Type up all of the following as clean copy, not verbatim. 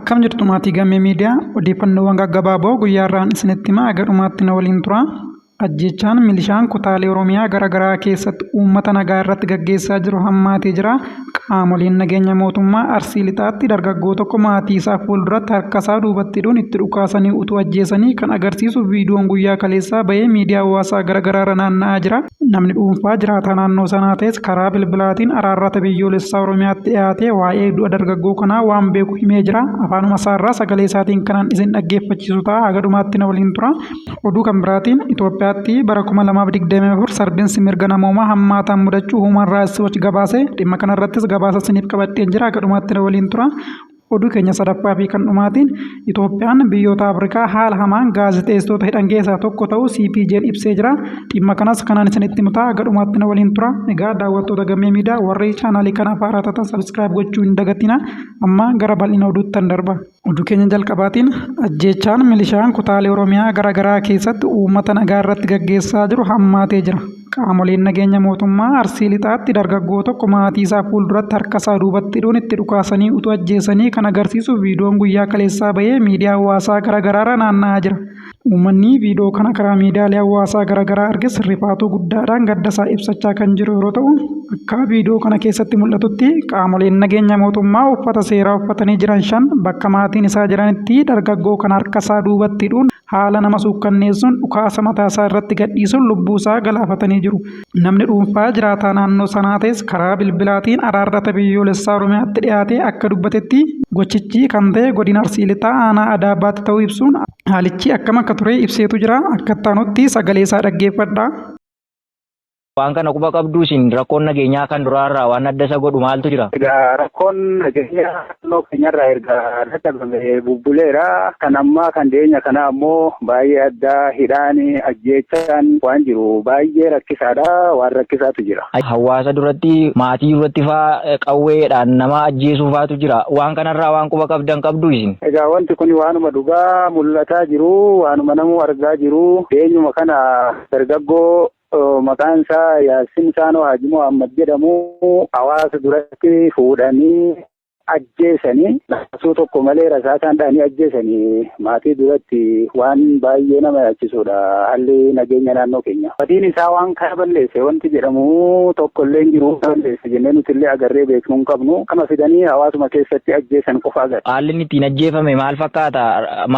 Akkam jirtu maatii Gammee Miidiyaa, odeeffannoowwan gaggabaaboo guyyaa irraan isinitti himaa, haga dhumaatti na waliin tura. Ajjeechaan milishaan kutaalee Oromiyaa gara garaa keessatti uummata nagaa irratti gaggeessaa jiru hammaatee jira. Qaamoleen nageenya mootummaa Arsii Lixaatti dargaggoo tokko maatii isaa fuulduratti harkasaa duubatti hidhuun itti dhukaasanii utuu ajjeesanii kan agarsiisu viidiyoon guyyaa kaleessaa bahee miidiyaa hawaasaa gara garaarra naanna'aa jira. Namni dhuunfaa jiraataa naannoo sanaa ta'es karaa bilbilaatiin Araarrata Biyyoolessaa Oromiyaatti dhiyaatee waa'ee du'a dargaggoo kanaa waan beeku himee jira. Afaanuma isaarraa sagalee isaatiin kanan isin dhaggeeffachiisu ta'a. Haga dhumaatti na waliin tura. Oduu kan biraatiin, Itoophiyaatti bara 2024 sarbinsi mirga namoomaa hammaataan mudachuu Human Rights Watch gabaase. Dhimma kanarrattis gabaasa isiniif qabadheen jira. Haga dhumaatti na waliin tura. Oduu keenya sadaffaa fi kan dhumaatiin, Itoophiyaan biyyoota Afrikaa haala hamaan gaazexeessitoota hidhan keessaa tokko ta'uu CPJ'n ibsee jira. Dhimma kanas kanaan isinitti himu ta'a. Haga dhumaatti na waliin tura. Egaa daawwattoota Gammee Miidiyaa, warri chaanaalii kanaaf haaraa taatan subscribe gochuu hin dagatina. Amma gara bal'ina oduuttan darba. Oduu keenya jalqabaatiin, ajjeechaan milishaan kutaalee Oromiyaa gara garaa keessatti uummata nagaa irratti gaggeessaa jiru hammaatee jira. Qaamoleen nageenya mootummaa Arsii Lixaatti dargaggoo tokko maatii isaa fuulduratti harka isaa duubatti hidhuun itti dhukaasanii utuu ajjeesanii kan agarsiisu viidiyoon guyyaa kaleessaa bahee miidiyaa hawaasaa gara garaarra naanna'aa jira. Uummanni viidiyoo kana karaa miidiyaalee hawaasaa gara garaa arges rifaatuu guddaadhaan gadda isaa ibsachaa kan jiru yeroo ta'u, akka viidiyoo kana keessatti mul'atutti qaamoleen nageenya mootummaa uffata seeraa uffatanii jiran 5 bakka maatiin isaa jiranitti dargaggoo kana harka isaa duubatti hidhuun haala nama suukkanneessuun dhukaasa mataasaa irratti gadhiisuun lubbuusaa galaafatanii jiru. Namni dhuunfaa jiraataa naannoo sanaa ta'es karaa bilbilaatiin Araarrata Biyyoolessaa Oromiyaatti dhiyaatee akka dubbatetti, gochichi kan ta'e godina Arsii Lixaa aanaa Adaabbaatti ta'uu ibsuun haalichi akkam akka ture ibseetu jira. Akka itti aanutti sagalee isaa dhaggeeffadhaa. Waan kana quba qabduu isin? Rakkoon nageenyaa kan duraarraa waan adda isa godhu maaltu jira? Egaa rakkoon nageenyaa naannoo keenyarraa erga dadhabame bubbuleera. Kan ammaa kan dhiyeenya kanaa ammoo baay'ee addaa, hidhaan, ajjeechaan waan jiru baay'ee rakkisaadha. Waan rakkisaatu jira. Hawaasa duratti, maatii duratti faa qawweedhaan nama ajjeesuu faatu jira. Waan kanarraa waan quba qabdan qabduu isin? Egaa wanti kun waanuma dhugaa mul'ataa jiru, waanuma namuu argaa jiru. Dhiyeenyuma kana dargaggoo maqaan isaa Yaassin Saanoo Haji Muhammad jedhamu hawaasa duratti fuudhanii ajjeesanii, naasuu tokko malee rasaasaan dhahanii ajjeesanii maatii duratti. Waan baay'ee nama yaachisudha haalli nageenya naannoo keenya. Maatiin isaa waan kana balleesse wanti jedhamu tokko illee hin jiru. Balleesse jennee nuti illee agarree beeknu hin qabnu. Kama fidanii hawaasuma keessatti ajjeesan qofa agarra. Haalli inni ittiin ajjeefame maal fakkaata?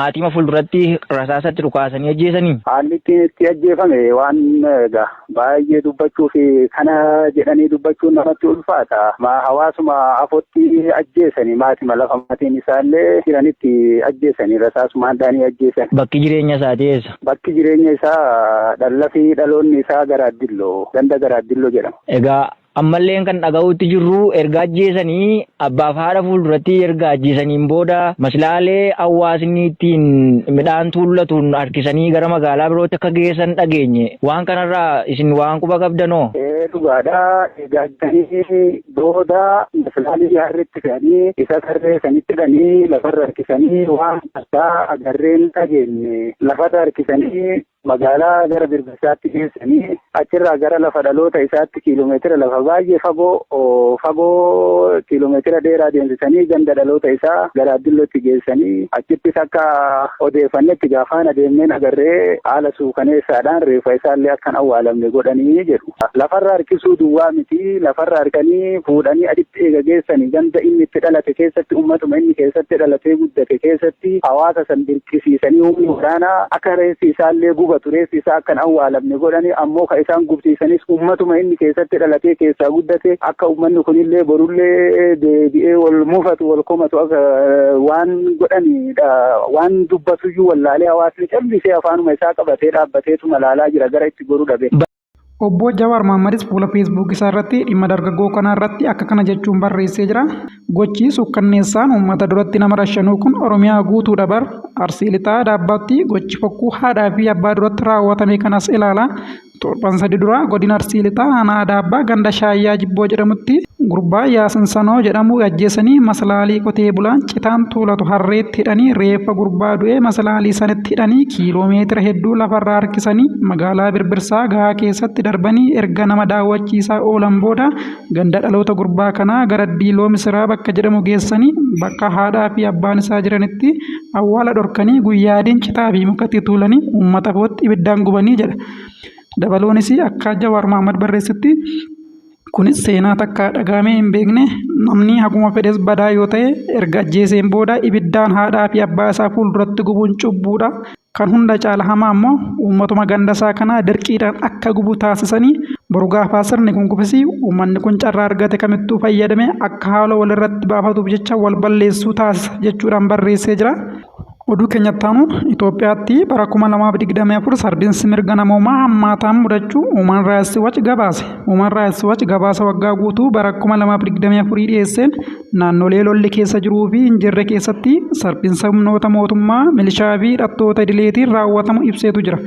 Maatiima fuulduratti rasaasatti dhukaasanii ajjeesanii? Haalli ittiin itti ajjeefame waan egaa baay'ee dubbachuu fi kana jedhanii dubbachuun namatti ulfaata. Hawaasuma afotti ajjeesanii, maatima lafa maatiin isaallee jiranitti ajjeesanii, rasaasumaan dhahanii ajjeesan. Bakki jireenya isaatii eessa? Bakki jireenya isaa dhalla fi dhaloonni isaa Garaaddilloo, ganda Garaaddilloo jedhama. Egaa ammalleen kan dhaga'uutti jirru, erga ajjeesanii abbaaf haadha fuulduratti erga ajjeesaniin booda maslaalee hawaasni ittiin midhaan tuullatuun harkisanii gara magaalaa birootti akka geessan dhageenye. Waan kanarraa isin waan quba qabdanoo? Ee, dhugaadha. Egaa ajjeesanii booda maslaalii harreetti fe'anii isa sarree sanitti hidhanii lafarra harkisanii, waan addaa agarreen dhageenye, lafarra harkisanii magaalaa gara Birbirsaatti geessanii, achirraa gara lafa dhaloota isaatti kiiloomeetira lafa baay'ee fagoo fagoo kiiloomeetira dheeraa deemsisanii ganda dhaloota isaa gara Addillootti geessanii, achittis akka odeeffannetti gaafaan adeemneen agarree haala suukaneessaadhaan reeffa isaallee akka hin awwaalamne godhanii jedhu. Lafarra harkisuu duwwaa miti, lafarra harkanii fuudhanii achitti eega geessanii ganda inni itti dhalate keessatti, ummatuma inni keessatti dhalatee guddate keessatti hawaasa san dirqisiisanii humni waraanaa akka reeffi isaallee gubatu, reeffi isaa akka hin awwaalamne godhanii. Ammoo ka isaan gubsiisanis ummatuma inni keessatti dhalatee keessaa guddate, akka ummanni kunillee borullee deebi'ee wal mufatu, wal komatu akka waan godhanidha. Waan dubbatuyyuu wallaalee hawaasni callisee afaanuma isaa qabatee dhaabbateetuma laalaa jira, gara itti goru dhabe. Obbo Jawaar Mohammadis fuula Facebook isaa irratti dhimma dargaggoo kanaa irratti akka kana jechuun barreessee jira. Gochi sukkanneessaan uummata duratti nama rashanuu kun Oromiyaa guutuudha bar. Arsii Lixaa Daabbaatti gochi fokkuu haadhaa fi abbaa duratti raawwatame kanas ilaala. Torban 3 dura godina Arsii Lixaa aanaa Adaabbaa ganda Shaayyaa Jibboo jedhamutti gurbaa Yaasin Sanoo jedhamu ajjeesanii masalaalii qotee bulaan citaan tuulatu harreetti hidhanii reeffa gurbaa du'ee masalaalii sanitti hidhanii kiiloomeetira hedduu lafarraa harkisanii magaalaa Birbirsaa gahaa keessatti darbanii erga nama daawwachiisaa oolan booda ganda dhaloota gurbaa kanaa gara Diiloo Misiraa bakka jedhamu geessanii bakka haadhaa fi abbaan isaa jiranitti awwaala dhorkanii guyyaa adiin citaa fi mukatti tuulanii uummata footti ibiddaan gubanii jedha. Dabaluunis akka Jawaar Mohaammed barreessetti, kunis seenaa takka dhagahamee hin beekne, namni haguma fedhes badaa yoo ta'e erga ajjeeseen booda ibiddaan haadhaa fi abbaa isaa fuulduratti gubuun cubbuudha. Kan hunda caala hamaa ammoo uummatuma ganda isaa kanaa dirqiidhaan akka gubu taasisanii boru gaafaa sirni kun kufes uummanni kun carraa argate kamittuu fayyadamee akka haaloo walirratti baafatuuf jecha wal balleessuu taasisa jechuudhaan barreessee jira. Oduu keenyatti aanuun Itoophiyaatti bara 2024 sarbinsi mirga namoomaa hammaataan mudachuu Human Rights Watch gabaase. Human Rights Watch gabaasa waggaa guutuu bara 2024 dhiyeesseen naannolee lolli keessa jiruu fi hin jirre keessatti sarbinsa humnoota mootummaa, milishaa fi hidhattoota idileetiin raawwatamu ibseetu jira.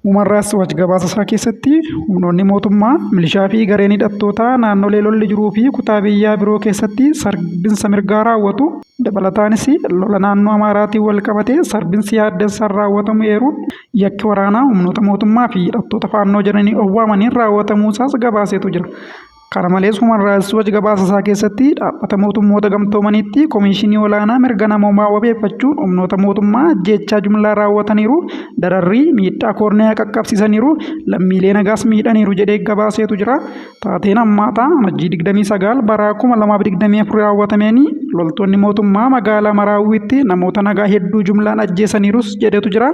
Human Rights Watch gabaasa isaa keessatti humnoonni mootummaa, milishaa fi gareen hidhattootaa naannolee lolli jiruu fi kutaa biyyaa biroo keessatti sarbinsa mirgaa raawwatu. Dabalataanis lola naannoo Amaaraatiin wal qabatee sarbinsi yaaddessaan raawwatamu eeruun yakki waraanaa humnoota mootummaa fi hidhattoota faannoo jedhanii of waamaniin raawwatamuu isaas gabaaseetu jira. Kana malees Human Rights Watch gabaasa isaa keessatti dhaabbata mootummoota gamtoomaniitti komishinii olaanaa mirga namoomaa wabeeffachuun humnoota mootummaa ajjeechaa jumlaa raawwataniiru, dararrii, miidhaa koorniyaa qaqqabsiisaniiru, lammiilee nagaas miidhaniiru jedhee gabaaseetu jira. Taateen hammaataa Amajjii 29 bara 2024 raawwatameen loltoonni mootummaa magaalaa Maraawwiitti namoota nagaa hedduu jumlaan ajjeesaniirus jedhetu jira.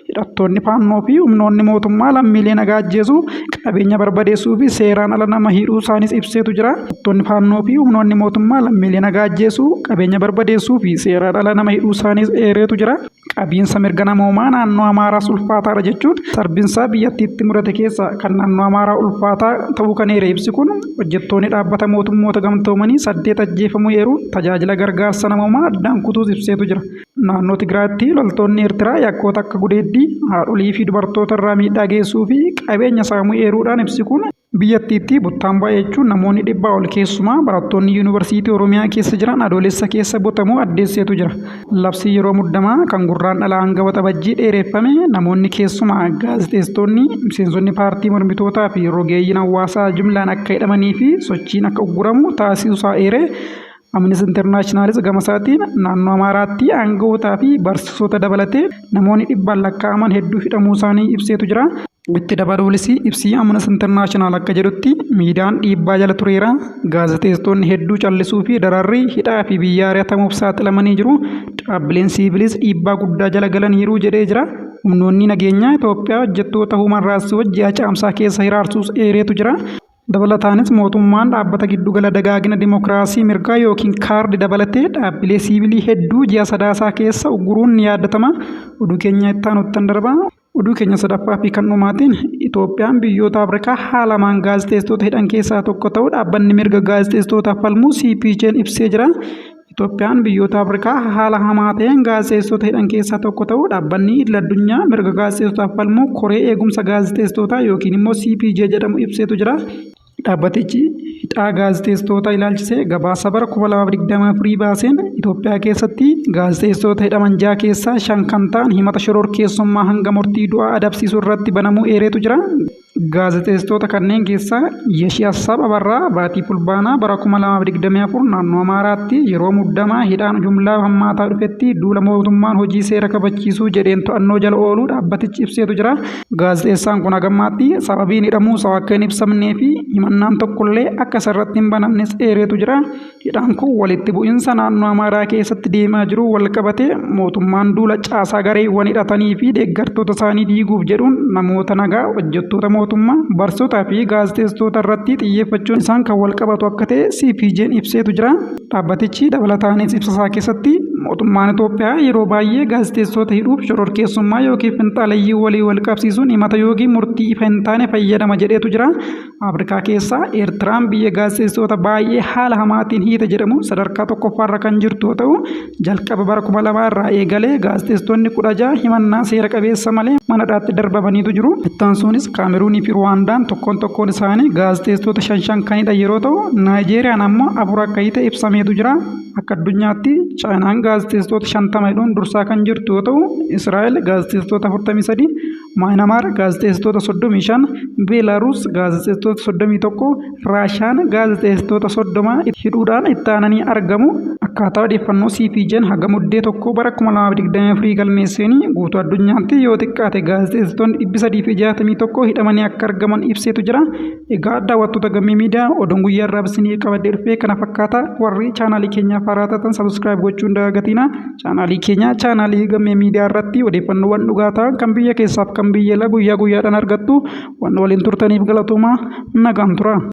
Hidhattoonni faannoo fi humnoonni mootummaa lammiilee nagaa ajjeesuu, qabeenya barbadeessuu fi seeraan ala nama hidhuu isaaniis ibseetu jira. Hidhattoonni faannoo fi humnoonni mootummaa lammiilee nagaa ajjeesuu, qabeenya barbadeessuu fi seeraan ala nama hidhuu isaaniis eereetu jira. Qabiinsa mirga namoomaa naannoo Amaaraas ulfaataadha jechuun sarbinsaa biyyattiitti mudate keessaa kan naannoo Amaaraa ulfaataa ta'uu kan eere ibsi kun hojjettoonni dhaabbata mootummoota gamtoomanii 8 ajjeefamuu eeruun tajaajila gargaarsa namoomaa addaan kutuus ibseetu jira. Naannoo Tigraayitti loltoonni Eertiraa yakkoota akka gudeeddii, haadholii fi dubartoota irraa miidhaa geessuu fi qabeenya saamuu eeruudhaan ibsi kun, biyyattiitti buttaan baay'achuun namoonni dhibbaa ol keessumaa barattoonni Yuunivarsiitii Oromiyaa keessa jiran Adoolessa keessa butamuu addeesseetu jira. Labsii yeroo muddamaa kan Gurraandhala hanga Waxabajjii dheereffame namoonni keessumaa gaazexeessitoonni, miseensonni paartii mormitootaa fi rogeeyyiin hawaasaa jumlaan akka hidhamanii fi sochiin akka ugguramu taasisuusaa eeree, Amnesty Internationalis gama isaatiin naannoo Amaaraatti aanga'ootaa fi barsiisota dabalatee namoonni dhibbaan lakkaa'aman hedduu hidhamuu isaanii ibseetu jira. Itti dabaluunis ibsi Amnesty International akka jedhutti miidiyaan dhiibbaa jala tureera. Gaazexeessitoonni hedduu callisuu fi dararri hidhaa fi biyyaa ari'atamuuf saaxilamanii jiru. Dhaabbileen siiviliis dhiibbaa guddaa jala galaniiru jedhee jira. Humnoonni nageenyaa Itoophiyaa hojjettoota Human Rights Watch ji'a Caamsaa keessa hiraarsuus eereetu jira. Dabalataanis mootummaan dhaabbata giddugala dagaagina dimokiraasii mirgaa yookiin kaardi dabalatee dhaabbilee siivilii hedduu ji'a Sadaasaa keessa ugguruun ni yaadatama. Oduu keenya itti aanuttan darba. Oduu keenya sadaffaa fi kan dhumaatiin Itoophiyaan biyyoota Afrikaa haala hamaan gaazexeessitoota hidhan keessaa tokko ta'uu dhaabbanni mirga gaazexeessitootaaf falmu CPJ'n ibsee jira. Itoophiyaan biyyoota Afrikaa haala hamaa ta'een gaazexeessitoota hidhan keessaa tokko ta'uu dhaabbanni idil addunyaa mirga gaazexeessitootaaf falmu koree eegumsa gaazexeessitootaa yookiin immoo CPJ jedhamu ibseetu jira. Dhaabbatichi hidhaa gaazexeessitoota ilaalchisee gabaasa bara 2024 baaseen Itoophiyaa keessatti gaazexeessitoota hidhaman jaha keessaa 5 kan ta'an himata shororkeessummaa hanga murtii du'aa adabsiisu irratti banamuu eereetu jira. Gaazexeessitoota kanneen keessaa Yeshii Hassaab Abarraa baatii Fulbaanaa bara 2024 naannoo Amaaraatti yeroo muddamaa hidhaan jumlaa hammaataa dhufetti duula mootummaan hojii seera kabachiisuu jedheen to'annoo jala ooluu dhaabbatichi ibseetu jira. Gaazexeessaan kun hagammaatti sababiin hidhamuu isaa akka hin ibsamnee fi himannaan tokkollee akka isarratti hin banamnes eereetu jira. Hidhaan kun walitti bu'insa naannoo Amaaraa keessatti deemaa jiru wal qabatee mootummaan duula caasaa gareewwan hidhatanii fi deeggartoota isaanii diiguuf jedhuun namoota nagaa, hojjettoota mootummaa, barsiisotaa fi gaazexeessitoota irratti xiyyeeffachuun isaan kan wal qabatu akka ta'e CPJ'n ibseetu jira. Dhaabbatichi dabalataanis ibsa isaa keessatti Mootummaan Itoophiyaa yeroo baay'ee gaazexeessota hidhuuf shororkeessummaa yookiin finxaaleyyii walii wal qabsiisuun himata yookiin murtii ifa hin taane fayyadama jedheetu jira. Afrikaa keessaa Eertiraan biyya gaazexeessota baay'ee haala hamaatiin hiite jedhamu sadarkaa tokkoffaarra kan jirtu yoo ta'u, jalqaba bara 2000 irraa eegalee gaazexeessonni 16 himannaa seera qabeessa malee mana hidhaatti darbamaniitu jiru. Ittaansuunis Kaameruunii fi Ruwaandaan tokkoon tokkoon isaanii gaazexeessota shan shan kan hidhan yeroo ta'u, Naayijeeriyaan ammoo afur akka hiite ibsameetu jira. Akka addunyaatti Chaayinaan gaazexeessitoota 50 hidhuun dursaa kan jirtu yoo ta'u, Israa'el gaazexeessitoota 43, Maayinamaar gaazexeessitoota 35, Beelaaruus gaazexeessitoota 31, Raashiyaan gaazexeessitoota 30 hidhuudhaan itti aananii argamu. Akkaataa odeeffannoo CPJ'n haga Muddee 1 bara 2024 galmeesseen guutuu addunyaatti yoo xiqqaate gaazexeessitoonni 361 hidhamanii akka argaman ibseetu jira. Egaa daawwattoota Gammee Miidiyaa, oduun guyyaa irraa isinii qabadhee dhufee kana fakkaata. Warri chaanaalii keenyaaf haaraa taatan subscribe gochuu hin dagatinaa. Chaanaalii keenya chaanaalii Gammee Miidiyaa irratti odeeffannoowwan dhugaa ta'an kan biyya keessaaf kan biyya alaa guyyaa guyyaadhaan argattu. Waan waliin turtaniif galatoomaa, nagaan tura.